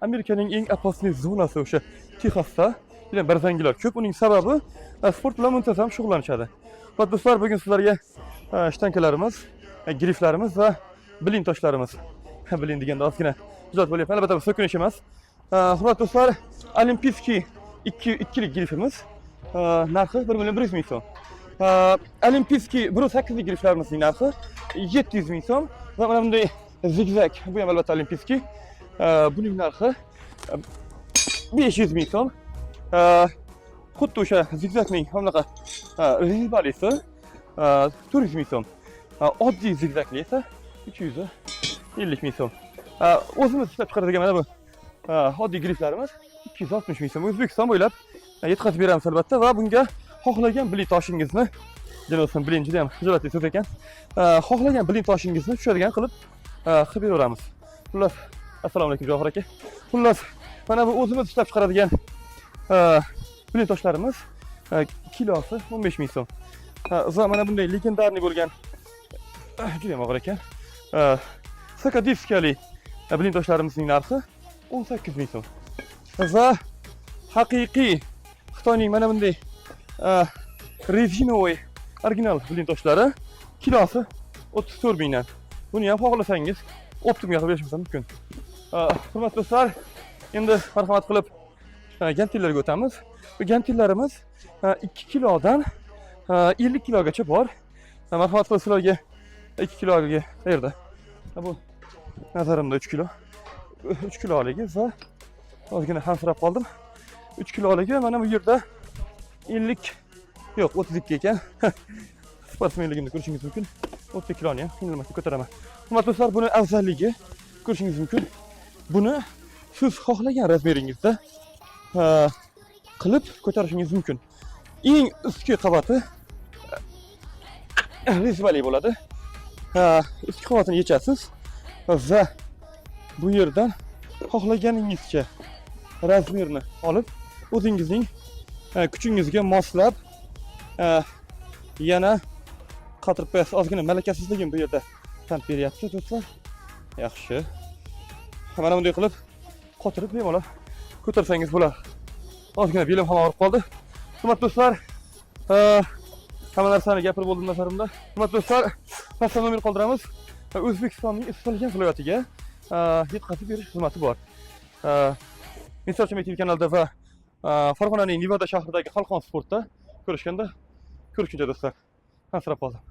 Amerikaning eng опасный zonasi o'sha Texasda juda barzangilar ko'p. Uning sababi sport bilan muntazam shug'ullanishadi. Va do'stlar, bugun sizlarga shtankalarimiz, griflarimiz va блин toshlarimiz. Блин deganda ozgina ijod bo'lyapman. Albatta, bu so'kinish emas. Hurmatli do'stlar, Олимпийский ikki ikkilik grifimiz narxi 1 million 100 ming so'm. Олимпийский 1,8lik griflarimizning narxi 700 ming so'm va mana bunday zigzag, bu ham albatta Олимпийский. Buning narxi 500 ming so'm. Xuddi o'sha zigzagning mana bunaqa резьба lisi 400 ming so'm. Oddiy zigzagli esa 350 ming so'm. O'zimiz ishlab chiqaradigan mana bu oddiy griflarimiz 260 ming so'm. O'zbekiston bo'ylab yetkazib beramiz albatta va bunga xohlagan блин toshingizni, janob, блин juda ham xijolatli so'z ekan. Xohlagan блин toshingizni tushadigan qilib beraveramiz. Xullas, assalomu alaykum, Javohir aka. Xullas, mana bu o'zimiz ishlab chiqaradigan блин toshlarimiz kilosi 15 ming so'm. Va mana bunday легендарный bo'lgan, juda ham og'ir ekan. Sakadiskali блин toshlarimizning narxi 18 ming so'm. Va haqiqiy Xitoyning mana bunday резиновый original блин toshlari kilosi 34 mingdan. Buni ham xohlasangiz оптом ga qilib berishimiz ham mumkin. Hurmatli do'stlar, endi marhamat qilib gantillarga o'tamiz. Bu gantillarimiz 2 kilodan 50 kilogacha bor. Marhamat qilib sizlarga 2 kiloga qayerda? Ha, bu nazarimda 3 kilo. 3 kiloligi va ozgina hansirab qoldim. 3 kiloligi mana bu yerda 50, yo'q, 32 ekan. Sportsmenligimni ko'rishingiz mumkin. 32 kiloni ham qiynalmasdan ko'taraman. Hurmatli do'stlar, buni afzalligi ko'rishingiz mumkin. Buni siz xohlagan размер ingizda qilib ko'tarishingiz mumkin. Eng ustki qavati резьба li bo'ladi. Ustki qavatini yechasiz va bu yerdan xohlaganingizcha размер ni olib, o'zingizning kuchingizga moslab yana qotirib qo'yasiz. Ozgina malakasizligim bu yerda pand beryapti, do'stlar. Yaxshi. Mana bunday qilib qotirib bemalol ko'tarsangiz bo'ladi. Ozgina belim ham og'rib qoldi. Hurmatli do'stlar, hamma narsani gapirib bo'ldim nazarimda. Hurmatli do'stlar, pastda nomer qoldiramiz. O'zbekistonning istalgan viloyatiga yetkazib berish xizmati bor. Misol TV kanalida va Farg'onaning Nevada shahridagi Xalqon sportda ko'rishganda ko'rishguncha, do'stlar. Hansirab qoldim.